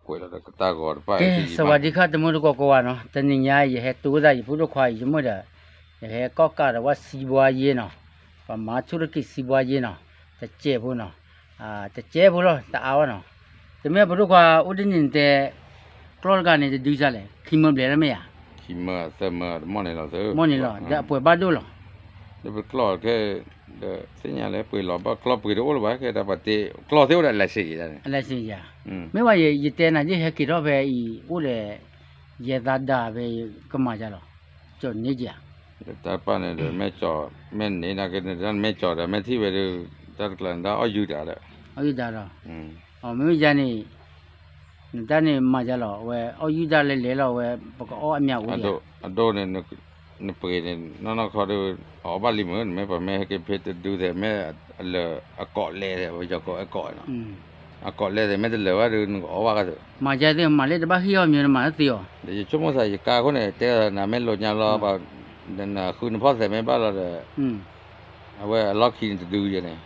ပှဲၤလီၤဒီးကတၢ်ဂီၤတဖၣ်ကဲ စဝၤဒံခါ တမူတကိးကိးဂၤနီၤ, တနံၤညါ ယဟဲတူဝဲဒၣ်ယဖိဒိၣ်ခွါအံၤ ယမိၢ်ဒီး ယဟဲကီၣ်ကးဒီးဝဲစီးပွားရေးနီၤ, ပှၤမၤဆူၣ်ထီၣ်က့ၤစီးပွားရေးနီၤ, တစဲးဖိနီၤ, တစဲးဖိလီၤ တအါဝဲနီၤ, တမ့ၢ်ဖိဒိၣ်ခွါ အိၣ်တနံၤနတဲ ကျီၢ်တဂၤန့ၣ်တဒုစၢ်လဲၣ် ခံမၢဘျဲၣ်လၢမ့ၢ်ဧါ ခံမၢသၢမၢတမီၢ်န့ၣ်လီၤ, မီၢ်န့ၣ်လီၤ ဒီးအပှဲၤဘၣ်ဒိၣ်လီၤ, ဒီးပကျီၢ်ခဲ ဒီးသ့ၣ်ညါလၢပှ့ၤလီၤဘၣ်ကျီၢ်ပှ့ၤတအိၣ်လၢၤဘၣ် ခဲတၢ်ပှၤတ့ကျီၢ်သ့ၣ်အိၣ်ဒီး license ယၤန့ၣ်, license ယၤ, မ့ၢ်ဝဲ ယတဲနၤဒ်ဟဲက့ၤထီၣ်ဖဲအံၤ အိၣ်ဒီး ယဲသးဒၣ်ဖဲကမၤယၤလီၤ, ကၠီၣ်န့ၢ်ယၤ, တၢ်တပၣ်န့ၣ်ဒီး မ့ၢ်ကၠီၣ် မ့ၢ်န့ၣ်နာ်က့န့ၣ် တၢ်မ့ၢ်ကၠီၣ်ဒီးမ့ၢ်ထံၣ်ဝဲဒီး တၢ်တကျါန့ၣ် တၢ်အီၣ်ယူၢ်တၢ်ဒီး, အီၣ်ယူၢ်တၢ်ဒီး, မ့မ့ၢ်ယၤန့ၣ် နတၢ်န့ၣ်မၤယၤလီၤ အဝဲအီၣ်ယူၢ်တၢ်လဲၤလဲၤလီၤ အဝဲပကအီၣ်အမျးအိၣ်ယၤ, အဒိန့ၣ် နပှ့ၤန့ၣ် နီၢ်နီၢ်ခီဒီး အီၣ်ဘၣ်လံမုၢ် နမ့ၢ်ပှၤမ့ၢ်ဟဲက့ၤဖဲတဒုသဲး မ့ၢ်အလၢာ်အကိးလဲသဲး ပယီၤကိးအကိးနီၤ, အကိးလဲသဲး မ့ၢ်တလၢာ်ဘၣ်ဒီး နကအီၣ်ဘၣ်ကသ့ၣ်, မၤယၤသ့ၣ် မၤလၢတဘၣ်ဟံၣ်အီၣ်မံၤ နမၤသ့အီၤ, ဒီးယဆိကမိၣ်သး ယကါခိၣ်န့ၣ် တဲနၤမ့ၢ်လိာ်ညါလီၤ နဃုနဖီၣ်သဲးမ့ၢ်ဘၣ်လီၤဒီး အဝဲအလီၢ်ခံန့ၣ်တဒုယဲန့ၣ်,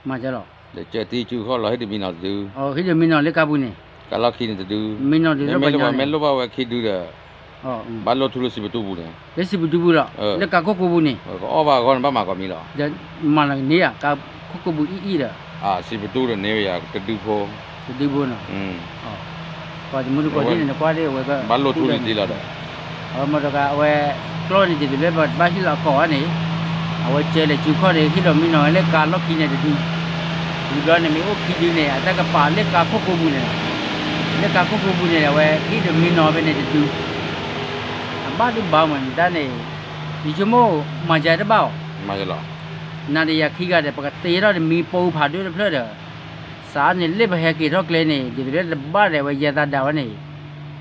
မၤယၤလီၤ, ဒီးကၢတံၢ်စုခီၣ်လီၤ ဟ့ၣ်ဒုးမံနီၤတဒု, ဟ့ၣ်ဒုးမံနီၤလၢကါပူၤန့ၣ်, ကါလီၢ်ခံန့ၣ်တဒု, မ့မ့ၢ်လၢပှၤမ့ၢ်လိၣ်ဘၣ်ဝဲခံဒုဒီး ဘၣ်လိၣ်ထူလၢစံးပတူပူၤန့ၣ်, လၢစံးပတူပူၤလီၤ လၢကါခိၣ်ကိးပူၤန့ၣ်, ကအီၣ်ဘၣ်အဂီၢ်န့ၣ် ဘၣ်မၤကီးမံလီၤ, မၤလီၤကန့ၢ်ဧါ ကါခိၣ်ကိးပူၤအံၤအံၤဒီး, စံးပတူဒီးန့ၢ်ဝဲယၤ တဒုဖိ, တဒုဖိနီၤ ပှၤတမုၢ်တကိးဒ်န့ၣ် နကွၢ်ဒ်အဝဲက ဘၣ်လိၣ်ထူလံတံၢ်လီၤဒီး, အဝဲမ့ၢ်တဂၤ အဝဲကျီၢ်န့ၣ် ဒ်သိးလၢပဘၣ်ဟ့ၣ်လီၤအကိးအီၤန့ၣ်, အဝဲကၢလဲၤစုခီၣ်န့ၣ် ဟ့ၣ်လီၤမံနီၤဝဲလၢကါလီၢ်ခံန့ၣ်တဒု, ဝံၤဘျီန့ၣ်မ့ၢ်အိၣ်ခံဒုန့ၣ် အတၢ်ကပာ်လၢကါခိၣ်ကိးပူၤန့ၣ်လီၤ, လၢကါခိၣ်ကိးပူၤန့ၣ် အဝဲဟ့ၣ်ဒီးမံနီၤဖဲန့ၣ်တဒု, အဘၣ်ဒုးဘၣ်မးနတၢ်န့ၣ်, ယဆိကမိၣ်မၤယၤတဘၣ်အီၤ, နၤဒီးယၤခံဂၤဒီး ပကတ့ထီၣ်တမံၤပိဖးဒိၣ်တဖျၢၣ်ဒီး စးန့ၣ်လၢပဟဲက့ၤထီၣ်ကျဲန့ၣ် ဒ်သိးလၢတဘၣ်ဒီးဝဲယဲသးဒၣ်ဝဲန့ၣ်,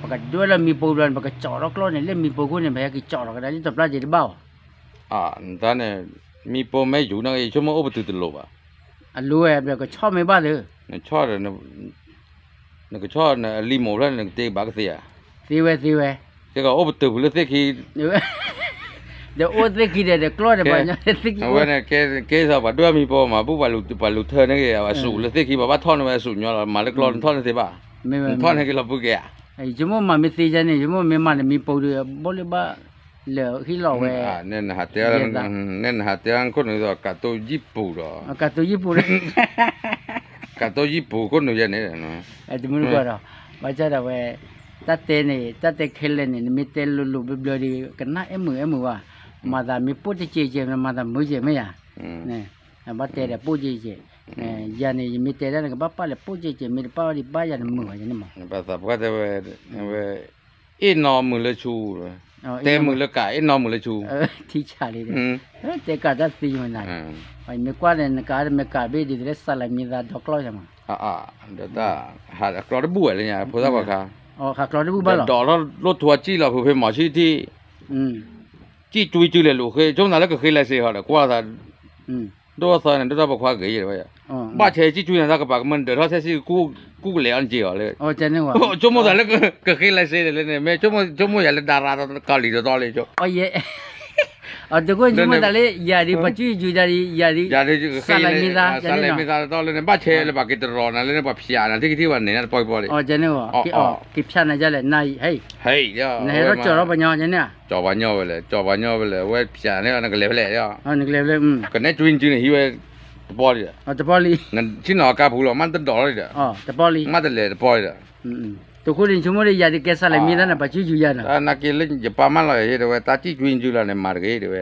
ပကဒွဲၣ်လၢမံၤပိဘျီန့ၣ် ပကကၠီၣ်ထီၣ်ကျီၢ်န့ၣ် လၢမံၤပိခိၣ်န့ၣ် ပဟဲက့ၤကၠီၣ်ထီၣ်ကဒါလၢတပျၢ်က့ၤတဘၣ်အီၤ, နတၢ်န့ၣ် မံၤပိမ့ၢ်ယူၤန့ၣ် ယဆိကမိၣ်အိၣ်ပတုာ်တလိၤဘၣ်, အလိၤဝဲ ကဆီၣ်မ့ၢ်ဘၣ်သ့, နဆီၣ်ဒီး နကဆီၣ်နအလံၤမိၢ်ဖျၢၣ်န့ၣ် နကတ့ဘၣ်ကသ့ဧါ, သ့ဝဲသ့ဝဲ, ကဲကအိၣ်ပတုာ်ဖုးလၢသ့ၣ်ခံ ဒီးအိၣ်သ့ၣ်ခံဒီး ဒီးကျီၢ်ဒီးပှၤညီသ့ၣ်ခံ အဝဲန့ၣ် ကဲကဲသိးပှၤဒွဲၣ်မံၤပိမး ဘူၣ်ပှၤလူၤထၢန့ၢ်က့ၤ အစုးလၢသ့ၣ်ခံ ပှၤဘၣ်ထီၣ်န့ၢ်ဝဲအစုးညီလီၤ မၤလၢကျီၢ်နထီၣ်န့ၢ်သ့ဘၣ်, နထီၣ်န့ၢ်က့ၤလီၤပုၢ်ကဲဧါ, ယဆိကမိၣ်မၤမ့ၢ်သ့ယဲန့ၣ် ယဆိကမိၣ်မ့ၢ်မၤဒီးမံၤပိဒီး ဘၣ်လၢဘၣ်လၢဟ့ၣ်လီၤဝဲ, နဲနဟးတဲအါခိၣ်န့ၣ်ဒီး ကးတိၢ်ယံၣ်ပူၤဒီး, ကးတိၢ်ယံၣ်ပူၤန့ၣ် ကးတိၢ်ယံၣ်ပူၤခိၣ်နူာ်ယဲန့ၣ်, တမုၢ်တကိးဒီး, ဘၣ်ဆၣ်ဒီးဝဲ, တၢ်တဲန့ၣ် တၢ်တဲခဲလၢာ်န့ၣ် နမ့ၢ်တဲလိၤလိၤဘျၢဘျၢဒီး ကနၣ်အဲၣ်မုာ်အဲၣ်မုာ်ဘၣ်, မၤသးမ့ၢ်ပိၢ်တစဲးစဲး မၤသးမုာ်စဲးမ့ၢ်ယၤ, ဘၣ်တဲဒီးပိၢ်စဲးစဲး, ယၤန့ၣ် ယမ့ၢ်တဲဒၣ်န့ၣ် ကဘၣ်ပာ်လၢပိၢ်စဲးစဲး မ့ၢ်တပာ်ဝဲဒံးဘၣ်ယၤန့ၣ်မုာ်ဝဲန့ၣ်မး, ဘၣ်သးပှၢ်တဲဝဲ, ဝဲ, အ့ၣ်နီၢ်မုာ်လၢဆူ, တဲမုာ်လၢကး အ့ၣ်နီၢ်မုာ်လၢဆူ, ထံဆးလံ, တဲကးတၢ်သံမနၤ, မ့ၢ်ကွၢ်ဒီး နကးဒီးမ့ၢ်ကးဘ့ၣ်ဒ်သိးလၢစးလၢမံသးဒီကျီၢ်ယၤမး, ဒီးတၢ်, ဟးကျီတဘူၣ်ဝဲလၢညါ ဖိသၣ်ပှၤခါ, ဟးကျီတဘူၣ်ဘၣ်လီၤ, ဒီးဒိၣ်ထူအစံၣ်လီၤဖုးဖဲမီၤဆံၣ်ထံၣ်, စံၣ်ကွံကုလဲၤလိာ်ဃ့ ဆိကမိၣ်သးလၢကဃ့ license ဟီဒီးကွၢ်သး, ဒိၣ်ထီၣ်သီန့ၣ် ဒိၣ်ထီၣ်ပိာ်ခွါဂ့ၤဝဲ, ဘၣ်ဆဲးစံၣ်ကွံန့ၣ် တၢ်ကပာ်ကမၢၢ်နဒၢးထီၣ်ထဲစံၣ် ကူၣ်လဲၤအီၤနက့ၤအီၤလၢ, ဆိကမိၣ်သးလၢကဃ့ license န့ၣ်လၢန့ၣ် မ့ၢ်ဆိကမိၣ်ယၤလၢဒၤရၤကီၢ်လံၤတသီလၢ, အတကိၢ်ဆိကမိၣ်သးလၢယၤဒံး ပှၤစုယၤဒံး ယၤဒံး, စးလၢမံသး, စးလၢမံသးတသီလၢန့ၣ် ဘၣ်ဆဲးလၢပှၤက့ၤတရီၤနၤလၢန့ၣ် ပှၤဖျးနၤ ထံၣ်ကထံၣ်ပှၤန့ၣ် နတပီၢ်ကပီၢ်လံ, က့ၤဖျးနၤယလဲၣ်, နဟဲထီၣ်ကၠီၤထီၣ်ပှၤညီန့ၣ်, ကၠီၤပှၤညီဝဲလဲၣ် ကၠီၤပှၤညီဝဲလဲၣ် အဝဲဖျးန့ၢ်နကလဲၤဖဲလဲၣ်, ကနဲကွံနစုန့ၣ် ဟံးဝဲ, တပီၢ်လံဒီး, တပီၢ်လံ, ဆ့ၣ်နီၤအကါပူၤလီၤ မ့ၢ်တဒိးလီၤဒီး, တပီၢ်လံ, မ့ၢ်တလဲၤတပီၢ်လံဒီး, တဃိန့ၣ် ဆိကမိၣ်လၢယၤဒံးကဲစးလၢမံသးန့ၣ် ပှၤစုယၤနၤ, နာ်က့လၢယပၢ်မၢလီၤယၤဒၣ်ဝဲ တၢ်စံၣ်ကွံနစုလီၤန့ၣ် မၤတဂ့ၤဒၣ်ဝဲ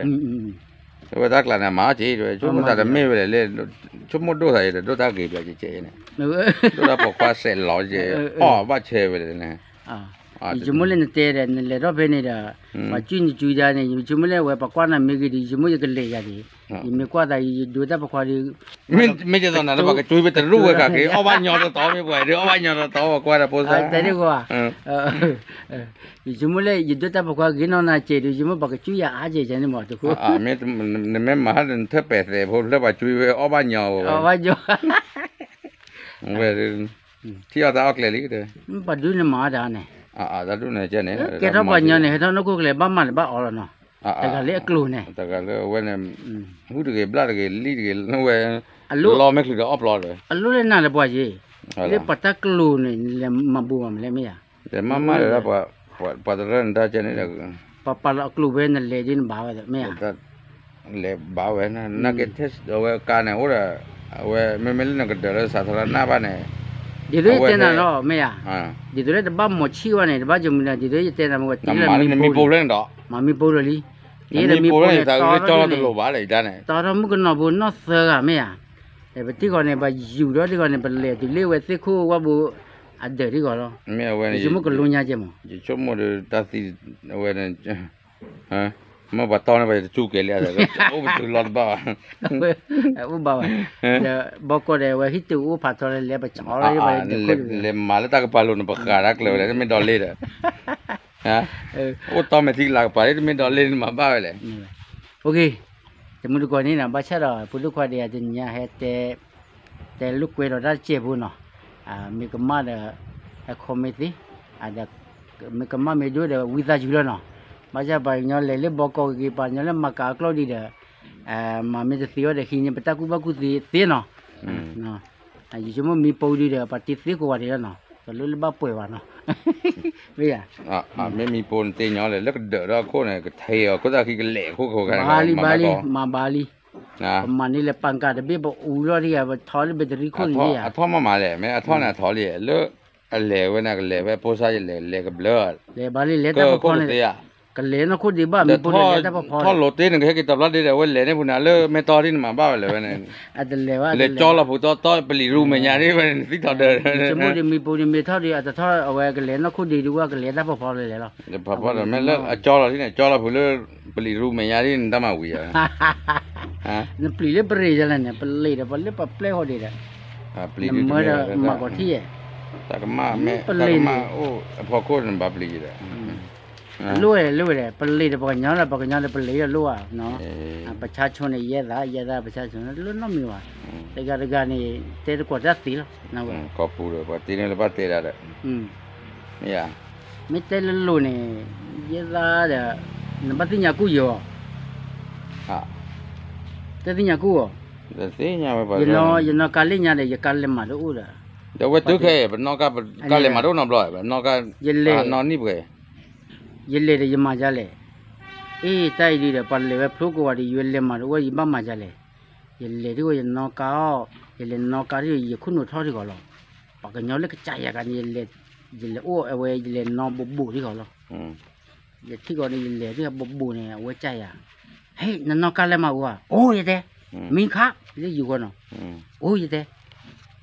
တဝဲတၢ်ကျါန့ၣ် မၤအီၣ်က့ၤတဝဲ ဆိကမိၣ်သးတမ့ၢ်ဝဲလဲၣ်လၢ, ဆိကမိၣ်ဒိၣ်သးယဲဒီး ဒိၣ်တၢ်ဂ့ၤဘျီကဲကဲန့ၣ်, ဒိၣ်တၢ်ပိာ်ခွါစဲးလီၤကဲ, အီၣ်ဘၣ်ဆဲးဝဲလဲၣ်န့ၣ်, ယဆိကမိၣ်လၢနတဲဒီး နလဲၤထီၣ်ဖဲန့ၣ်ဒီး, ပှၤစုနစုဒၣ်န့ၣ် ယဆိကမိၣ်လၢအဝဲပှၤကွၢ်နၤမ့ၢ်ဂ့ၤဒီး ယဆိကမိၣ်ယကလဲၤယၤဒံး, ယမ့ၢ်ကွၢ်သး ယဒိတၢ်ပိာ်ခွါဒီး, မ့ၢ်ကဲသိးနၤလၢပှၤကကွံဖဲတရူၢ်ဝဲခါက့ၤ အီၣ်ဘၣ်ညီတတီၤမ့ၢ်ပှၤဒီး အီၣ်ဘၣ်ညီတတီၤပှၤကွၢ်ဒီးဖိသၣ်, တဲဒ်ဝဲ ယဆိကမိၣ်လၢယဒိတၢ်ပိာ်ခွါဂ့ၤနီၢ်နၤစဲးဒီး ယဆိကမိၣ်ပှၤကစုယၤအါကဲကဲန့ၣ်မးတဃိ, မ့ၢ်နမ့ၢ်မၤဟါဒီးနထၢၣ်ပဲာ်သဲးဖိလၢပှၤကွံဝဲ အီၣ်ဘၣ်ညီဝဲ, ဝဲ, ထံၣ်အီၣ်တၢ်အီၣ်ကျဲလံ, ပှၤဒုးန့ၣ်မၤအီၣ်တၢ်န့ၣ်, တၢ်ဒုးန့ၣ်ကဲန့ၣ်, ကဲထီၣ်ပှၤညီန့ၣ် ဟဲထီၣ်နီၢ်ခိၣ်ကျဲ ဘၣ်မၤလၢဘၣ်အီၣ်လီၤနီၤ, တဂၤလၢအကျိၤန့ၣ်, တဂၤလၢအဝဲန့ၣ်, ဟုၣ်တဂ့ၤ ဘျၣ်တဂ့ၤ လံၣ်တဂ့ၤ ဝဲ, လီမ့ၢ်ချုးဒီးအီၣ်ပျီဒီး, အလိၣ်လၢနၤလၢပှၤယ့ၣ် လၢပှၤတၢ်ကျိၤန့ၣ် နလဲၤမၤဘူးမးမလဲၣ် မ့ၢ်ဧါ. မ့ၢ်မးဒီး ပှၤတရၢနတၢ်ကဲန့ၣ်ဒီး ပှၤပာ်လီၤအကျိၤဖဲနလဲၤဒ်နဘၣ်ဝဲဒီး မ့ၢ်ဧါ. လဲၤဘၣ်ဝဲ နာ်က့ထဲအဝဲကါန့ၣ် အိၣ်ဒီး အဝဲ မ့မ့ၢ်လၢနကဒၢးလၢစးထီၣ်နၢ်ဘၣ်န့ၣ် ဒ်သိးယတဲနၤလီၤ မ့ၢ်ဧါ. ဒ်သိးလၢတဘၣ်မိာ်ဆံၣ်ဝဲန့ၣ် တဘၣ်ယမုၢ်ဒီး ဒ်သိးယတဲနၤမ့ၢ်ဝဲ နမၤလၢနမံၤပိၢ်ဖျၢၣ်န့ၣ်ဒီး မၤမံၤပိၢ်လီၤလံ. နမံၤပိၢ်ဖျၢၣ်န့ၣ် သးအုးလၢကၠီလီၤတလိၤဘၣ်လၢယတၢ်န့ၣ် တီထီၣ်မုၣ်ကနီၤဖိနီၢ်သၢဂၤ မ့ၢ်ဧါ. ပထံၣ်ဃီန့ၣ် ပယူၤဒီးထံၣ်ဃီန့ၣ် ပလဲၤတုၤလၢအဝဲသ့ၣ်ခိၣ်ဝၣ်ဘိ အဒၢးထံၣ်ဃီလီၤ. မ့ၢ်အဝဲန့ၣ် ယဆိကမိၣ်ကလိညါကဲမး ယဆိကမိၣ်ဒီးတၢ်သံ အဝဲန့ၣ် မ့ၢ်ပှၤတီန့ၣ် ပှၤယတစူၢ်ကဲၤလံ အိၣ်ပတုၤလီၤတဘၣ်ဘၣ် အိၣ်ဘၣ်ဘၣ်. ဒီးဘီကီၢ်ဒီး အဝဲဟံၣ်တအိၣ်ဖးထီလၢလဲၤပဆီလီၤ လဲၤမၤလၢတၢ်ကပၤလိၤန့ၣ် ပဃးတၢ်ကျၢၤဝဲလဲၣ် တမ့ၢ်ဒီးလ့ဒီး အိၣ်တီမဲာ်ထံကလၤကပၤလၢ တမ့ၢ်ဒီးလ့န့ၣ်မၤဘၣ်ဝဲလဲၣ်. တမုၢ်တကိးန့ၣ် ဘၣ်ဆၣ်ဒီး ဖိဒိၣ်ခွါဒံး တနံၤညါဟဲတဲ တဲလိာ်ကွဲဒီးတၢ်တစဲးဖိနီၤ, မ့ၢ်ကမၣ်ဒီး ဟဲခီမ့ၢ်သ့, ဒီး မ့ၢ်ကမၣ်မ့ၢ်ဒိၣ်ဒီး ဝံသးစူၤလီၤနီၤ, ဘၣ်ဆၣ်ပှၤကညီလဲၤလၢဘီကီၢ်ဂ့ၤဂ့ၤ ပှၤကညီလၢမၤကၤအကျိာ်ဒံးဒီး မၤမ့ၢ်တသ့ဝဲဒီး ဟံးန့ၢ်ပတၢ်ကူၣ်ဘၣ်ကူၣ်သ့သ့နီၤ, ယဆိကမိၣ်မံၤပိဒံးဒီး ပှၤတ့သ့ကိးဂၤဒဲးလီၤနီၤ, တလိၣ်လၢဘၣ်ပှဲၤဘၣ်နီၤ, မ့ၢ်ဧါ, မ့ၢ်မံၤပိန့ၣ်သ့ညီလဲၣ် လၢကဒၢးထီၣ်အခိၣ်န့ၣ် ကထံၣ်အီၤခိၣ်သၣ်ခံကလဲၤအခိၣ်ကဂၤန့ၣ် ဘၣ်လံ ဘၣ်လံ မၤဘၣ်လံ, ပမၤန့ၢ်လၢပၣ်ကၣ်တဘ့ၣ် ပအူလီၤဒံးဧါ ပထီလၢဘဲတရံခိၣ်န့ၣ်ဧါ, အထီၣ်မးမးလဲၣ် မ့ၢ်အထီၣ်န့ၣ်အထီၣ်လံ, လၢအလဲၤဝဲန့ၣ် ကလဲၤဝဲဖိစါယလဲၤ လဲၤကဘျၢ, လဲၤဘၣ်လံ လဲၤတၢ်ဖီဖီန့ၣ်, ကလဲၤနီၢ်ခိၣ်ဒံးဘၣ် မံၤပိန့ၣ်လဲၤတၢ်ဖီဖီ, ထီၣ်လိၤတ့ၢ်န့ၣ် ကဟဲက့ၤတဘျီဒံးဒီး အဝဲလဲၤန့ၢ်ပူၤန့ၣ် လၢမဲာ်တီၢ်ဒံးန့ၣ်မၤဘၣ်ဝဲလဲၣ်ဝဲန့ၣ်, လဲၤကၠီလီၤပူၤတီတီ ပလံၤရူမဲာ်ညါဒံးဝဲန့ၣ် နသံထီၣ်ဒၢး, ယဆိကမိၣ်ဒံးမံၤပိဒံးမ့ၢ်ထီၣ်ဒံး အတထီၣ်အဝဲကလဲၤနီၢ်ခိၣ်ဒံးဒံးဝဲ ကလဲၤလီၤ, ဖီဖီဒီး မ့ၢ်လၢအကၠီလီၤဒံးန့ၣ် ကၠီလီၤပူၤလၢ ပလံၤရူမဲာ်ညါဒံးန့ၣ် တၢ်မၤဝံၤဧါ, နပျံၤလၢပရ့ၤယလဲၣ်န့ၣ် ပလ့ၤဒီးပှၤလၢပှၤပျဲၢ်ဃီဒံးဒီး, နမၢဒီးမၤကီးထံၣ်ယဲၢ်, တၢ်ကမၣ်မ့ၢ် ပလ့ၤန့ၣ် တၢ်ကမၣ်အိၣ်အဖီခိၣ်န့ၣ် နဘၣ်ပျံၤယဲၢ်ဒီး လိၣ်ဝဲလဲၣ် လိၣ်ဝဲလဲၣ် ပလ့ၤဒီးပှၤကညီဒီး ပှၤကညီဒီးပလ့ၤဒီးလိၣ်ဧါ, ပဆါဆိန့ၣ် ယဲၢ်သး ယဲၢ်သး ပဆါဆိန့ၣ် တလိၣ်နီတမံၤဘၣ်, တဂၤတဂၤန့ၣ် တဲတကိးတၢ်သ့လီၤ, ကီၢ်ပူၤဒီး ပှၤတ့န့ၢ်လၢဘၣ်တဲဒၣ်ဒီး, မ့ၢ်ဧါ, မ့ၢ်တဲလိၤလိၤန့ၣ် ယဲၢ်သးဒီး နဘၣ်သ့ၣ်ညါကူၣ်ယီၤ, တသ့ၣ်ညါကူၣ်အီၤ, ယနီၢ်ကါလၢညါဒီး ယကါလဲၤမၤတအိၣ်ဒီး, ဒီးဝဲတုၤခဲအံၤ ပနီၢ်ကါ ပကါလဲၤမၤတအိၣ်နီတဘျီ ပနီၢ်ကါ, ယလဲၤ, နီၢ်နံၣ်ပှဲၤ ယလဲၤဒီးယမၤဒ်လဲၣ်, အ့ တၢ်အံၤဒုးဒီး ပှၤလဲၤဝဲဖျိကိးဂၤဒီး ယလဲၤမၤတအိၣ် ယဘၣ်မၤဒ်လဲၣ်, ယလဲၤထံၣ်ဝဲယနီၢ်ကါအီၤ, ယလဲၤနီၢ်ကါထံၣ် ယခိၣ်နူာ်ထီၣ်ထံၣ်ဃီလီၤ, ပှၤကညီလၢကစၢ်ယၤဂၤန့ၣ် ယလဲၤအိၣ်အဝဲ ယလဲၤနီၢ်ဘိးဘိးထံၣ်ဃီလီၤ, ယထံၣ်ဃီန့ၣ် ယလဲၤထံၣ်ဘိးဘိးန့ၣ် အဝဲကစၢ်ယၤ, ဟဲ နနီၢ်ကါလဲၤမၤအိၣ်ဧါ, အိၣ်ယတဲ, မံခါ, လၢယိၤဃီနီၤ, အိၣ်ယတဲ,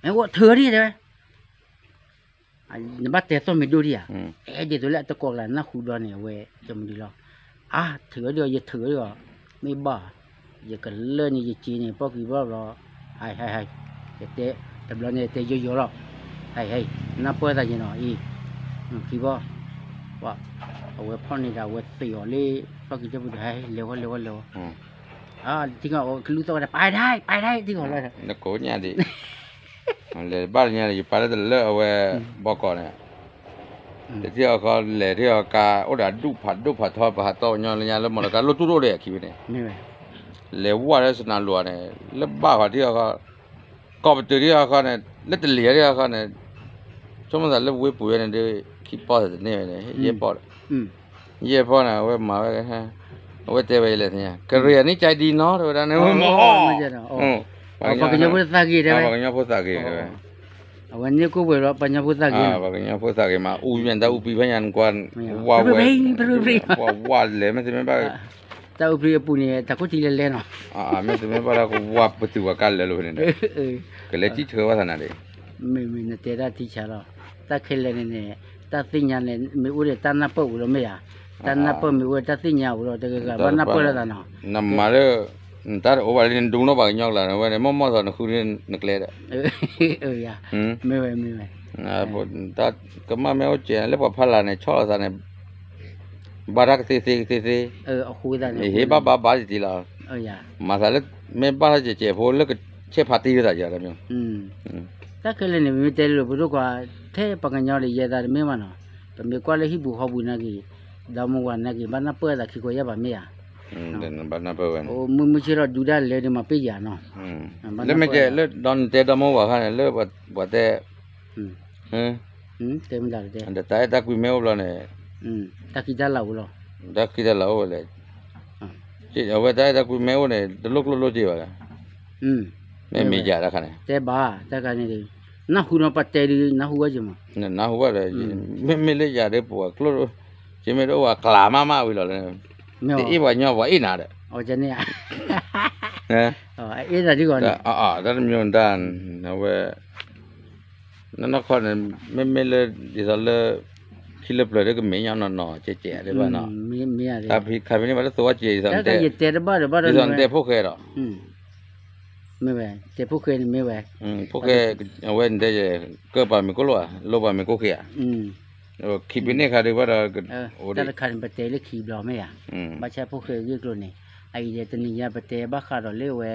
မ့ၢ်အိၣ်ထုးဝဲဒ်တဲဝဲ နဘၣ်တဲသီၣ်မ့ၢ်ဒိၣ်ဒံးဧါ, အဲ ဒ်သိးလၢအတကိးကျါနၢ်ဟူဒီးန့ၣ် အဝဲ ကမုၢ်ဒံးလီၤ, အါ ထုးဝဲဒ်အီၤ ယထုးဝဲဒ်အီၤ, မ့ၢ်ဘၣ်, ယကလၢန့ၣ် ယစ့န့ၣ် ပီၢ်ကံၤဘီဘျီ, ဟဲ ဟဲ ဟဲ, ယတဲ, တဘျီန့ၣ် ယတဲယိယိလီၤ, ဟဲ ဟဲ, နၢ်ပၢၢ်သးယဲနီၤ အံၤ, ခံဘီ, အဝဲဖီၣ်န့ၢ်ဒီး အဝဲသ့ၣ်အီၤလၢ ပီၢ်ကံၤတၢ်ပူၤဒီး ဟဲ လဲၤဝဲ လဲၤဝဲ လဲၤဝဲ, ထံကီၢ် ကလူၢ်သီၣ်ဝဲဒၣ် ပာ်ဒၣ် ပာ်ဒၣ် ထံကီၢ်လီၤ, နကိးညါဒံး လဲၤဘၣ်လၢညါန့ၣ် ယပာ်လၢတလၢအဝဲ ဘီကီးန့ၣ်, တထံၣ်အခီ လဲၤထံၣ်အခီကါ အိၣ်ဒီးဒူၣ်ဖးဒိၣ်ဖးထီ ပဟးတီပညီလၢညါလၢမီၢ်လီၤကါ လိၣ်တူၢ်တအိၣ်ဒီးခံဝဲန့ၣ်, လဲၤဝဲလၢစနၤလိၤန့ၣ် လၢဘၣ်ဃီထံၣ်အခီ, ကီးပတုာ်ထံၣ်အခီန့ၣ် လၢတလံၤထံၣ်အခီန့ၣ်, ဆိကမိၣ်သးလၢဝ့ၢ်ပူၤဝဲန့ၣ်ဒီး ခံပီၢ်သတန့ၢ်ဝဲန့ၣ် ယဲၢ်ပီၢ်ဒီး ယဲၢ်ပီၢ်န့ၣ် အဝဲမၤဝဲ အဝဲတဲဝဲယလဲၣ်သ့ၣ်ညါ ကရ့ၣ်အနံၣ်ကၠဲဒံနီတဝဲဒၣ်န့ၣ် ဝဲမၤအီၣ်, ပှၤကညီဖိသၣ်ဂ့ၤတဲဝဲ, ပှၤကညီဖိသၣ်ဂ့ၤတဲဝဲ, အဝဲန့ၣ်ကိၣ်ပှဲၤလီၤ ပှၤကညီဖိသၣ်ဂ့ၤ, ပှၤကညီဖိသၣ်ဂ့ၤမး အူညါတၢ်အူပံၤဖဲညါနကွၢ်, ဝါဝဲ, ဝါလဲၣ် မ့ၢ်သ့မ့ၢ်ဘၣ်, တၢ်အူပံၤအပူၤန့ၣ် တၢ်ခိၣ်ထံလဲၤလဲၤနီၤ, မ့ၢ်သ့မ့ၢ်ဘၣ်ဒၣ်ကဝါပတုာ်ဝဲကါလၢာ်လီၤဖဲန့ၣ်ဒီး, ကလဲၤကံၣ်ထွဲဝဲသးနၤဒီး မ့မ့ၢ်နတဲတၢ်ထံဆါလီၤ, တၢ်ခဲလၢာ်န့ၣ်န့ၣ်, တၢ်သ့ၣ်ညါန့ၣ် မ့ၢ်အိၣ်ဒီးတၢ်နၢ်ပၢၢ်အိၣ်လီၤမ့ၢ်ဧါ, တၢ်နၢ်ပၢၢ်မ့ၢ်အိၣ်ဒီးတၢ်သ့ၣ်ညါအိၣ်လီၤ တဂၤဂၤဘၣ်နၢ်ပၢၢ်လိာ်သးနီၤ, နမၤလၢ, နတၢ်တအိၣ်ဘၣ်လၢနဒူၣ်နီၢ်ပှၤကညီကျါန့ၣ် ဝဲန့ၣ် မ့ၢ်မ့ၢ်သိးနဃုနကျဲဒီး, မ့ၢ်ဝဲမ့ၢ်ဝဲ, တၢ်ကမၣ်မ့ၢ်အိၣ်ကဲးလၢပှၤဖီလာ်န့ၣ် ဆီၣ်လီၤသးန့ၣ် ဘၣ်တၢ်ကသ့သ့ကသ့သ့, ဟ့ၣ်ဘၣ်ဘၣ်ဘၣ်တံၢ်တံၢ်လီၤ, မၤသးလၢ, မ့ၢ်ဘၣ်တၢ်ကဲးကဲးဖိလၢကဆဲးဖးတံၢ်ဝဲသးယၤတမံၤ, တၢ်ခဲလၢာ်န့ၣ် ပမ့ၢ်တဲလိာ်ပဒိၣ်ခွါ, ထဲပှၤကညီဒီးယဲသးတမ့ၢ်ဘၣ်နီၤ, ပမ့ၢ်ကွၢ်လၢဟံၣ်ပူၤဃီပူၤနာ်က့ၤ, ဒီမါဝၤနာ်က့ၤ ဘၣ်နၢ်ပၢၢ်သးခံကိးယၢ်ဘၣ်မ့ၢ်ဧါ, မုၢ်မုၢ်ဆ့ၣ်ထီၣ်ဒူဒၣ်လဲာ်ဒီးမၤပ့ၢ်ယၤနီၤ, လၢမ့ၢ်တဲလၢဒီးနတဲဒီမါဝၤခါန့ၣ် လၢပှၤတဲ တဲမတၤတဲ, တၢ်အဲၣ်တၢ်ကွံမ့ၢ်အိၣ်ဘျီန့ၣ်, တၢ်ခံတၢ်လၢအိၣ်လီၤ, တၢ်ခံတၢ်လၢအိၣ်ဝဲလဲၣ်, အဝဲတၢ်အဲၣ်တၢ်ကွံမ့ၢ်အိၣ်န့ၣ် တလိၣ်ကျိၣ်လိၣ်စ့ဘၣ်လဲၣ်, မ့ၢ်မ့ၢ်ယၤတခါန့ၣ်, တဲဘၣ်တခါန့ၣ်, နၢ်ဟူနီၤပတဲဒုး နၢ်ဟူဝဲက့ၤမး, နၢ်ဟူဝဲဒီး, မ့မ့ၢ်လၢယၤဒီးပှၤကျိၣ်, ကမ့ၢ်တအိၣ်ဝဲကျးမးမးဝံၤလီၤလၢ, တအ့ၣ်ပှၤညီပှၤအ့ၣ်နၤဒီး, အ့ၣ်နၤဒ်ဂီၤန့ၣ်, တၢ်တမံၤတၢ်, အဝဲ နီၢ်နီၢ်ခီန့ၣ်, မ့မ့ၢ်လၢ, ဒ်သိးလၢ, ခံလၢပျၢၤဒီးကမ့ၢ်ညီနီၢ်နီၢ်ကဲးကဲးဒ်ဘၣ်နီၤ, ခါဖဲန့ၣ်ဘၣ်တသ့ဝဲကဲး ယတဲတဘၣ်ဒီးဘၣ်ဒီး ယတဲဖိၣ်ဃဲဒီး, မ့ၢ်ဝဲ, တဲဖိၣ်ဃဲန့ၣ်မ့ၢ်ဝဲ, ဖိၣ်ဃဲ, အဝဲန့ၣ်တဲ, ကၢၢ်ပာ်မ့ၢ်ကိၣ်လိၣ်ဧါ လိၣ်ပာ်မ့ၢ်ကိၣ်ဃဲဧါ, ခံဖဲန့ၣ်ခါဒ်ဘၣ်ဒီး, တၢ်တခါန့ၣ် ပတဲလၢခံဘျီမ့ၢ်ဧါ, ဘၣ်ဆၣ်ဖိၣ်ဃဲဂ့ၢ်ကျိၤန့ၣ်, အအံၤဒီးတနံၤညါပတဲဘၣ်ဃးဒီးလၢဝဲ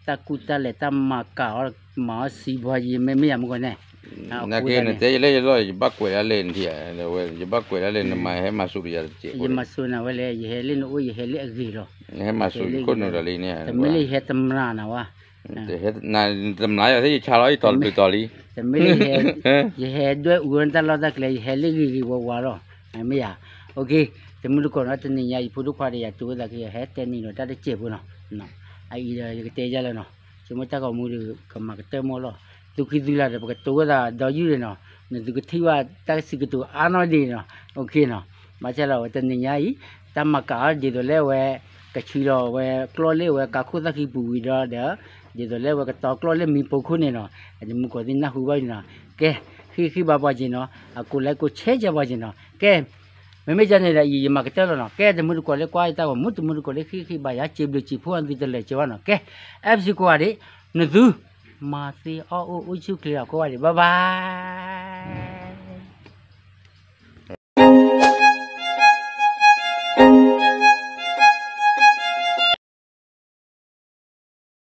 တၢ်ကူၣ်တၢ်လဲၤတၢ်မၤကၤအီၤ, မၤအီၤစံးပှၤယံၤမ့မ့ၢ်ယၤမုၢ်ကီၢ်န့ၣ်, နက့နတဲယလဲၣ်ယလီၢ် ယဘၣ်ကွဲးဒၣ်လဲၣ်နထံၣ်ဧါ, ယဘၣ်ကွဲးဒၣ်လဲၣ် နမၤဟဲမၤစူၤဒီးယၤတစဲး, ယမၤစူၤနၤဝဲလဲၣ် ယဟဲလၢနအိၣ် ယဟဲလၢအဂ့ၤလီၤ, နဟဲမၤစူၤယခိၣ်နူာ်ဒီးလံန့ၣ်, တမ့ၢ်လၢယဟဲတမျးနၤဝဲ, တမျးယၤသ့ၣ်ယဆါလီၤ ယတီၤတဘျုးတီၤလံ, တမ့ၢ်လၢ ယဟဲဒွဲၣ်အူဝဲတၢ်လီၢ်တၢ်ကျဲ ယဟဲလၢဂ့ၤဂ့ၤဝါဝါလီၤ, မ့ၢ်ယၤ, တမုၢ်တကိးနီၤ တနံၤညါအံၤ ဖိဒိၣ်ခွါဒီးယၤတိၤဝဲသးက့ ဟဲတဲနံၤဒီးတၢ်တစဲးဖိနီၤ, အအံၤဒီးယကတဲယၤလၢနီၤ, ဆိကမိၣ်တၢ်ဂီၤမူဒီး ကမၤကတၢၢ်မီၢ်လီၤ, သူၣ်ခံသူၣ်လၢ်ဒီး ပကတိၤဝဲသးဒီယုၢ်န့ၣ်နီၤ, နသုကထံၣ်ဘၣ်တၢ်စံးကတိၤအါနီၢ်ဒံးနီၤ, နီၤ, ဘၣ်ဆၣ်လီၤဝဲတနံၤညါအံၤ, တၢ်မၤကၤအီၤဒ်သိးလၢဝဲ, ကဆှံလီၤဝဲကျီၢ်လၢဝဲကါခိၣ်သၣ်ဃံပူၤဝံၤဒီးဒီး, ဒ်သိးလၢဝဲကတီၤကျီၢ်လၢမံၤပိာ်ခိၣ်န့ၣ်နီၤ, တမုၢ်တကိးသ့ၣ်နၢ်ဟူဘၣ်န့ၣ်နီၤ, ကဲ, ဃ့ဃ့ဘါပှၤက့ၤနီၤ, အကိးလဲကိးဆဲးကဲပှၤက့ၤနီၤ, ကဲ မ့မ့ၢ်ကန့ၣ်ဒီးအံၤ ယမၤကတၢၢ်လီၤနီၤ, ကဲ တမုၢ်တကိးလၢကွၢ်ယတၢ်ဂီၤမူ တမုၢ်တကိးလၢဃ့ဃ့ဘါယၤ စံးဘျုးစံးဖှိၣ်အသုတလၢာ်ကၠီဘၣ်နီၤ, ကဲ, အဲၣ်ပစံကိးဂၤဒဲး, နသု, မၤသ့အီၣ်အိၣ်အိၣ်ဆူၣ်ချ့အကိးဂၤဒဲး bye bye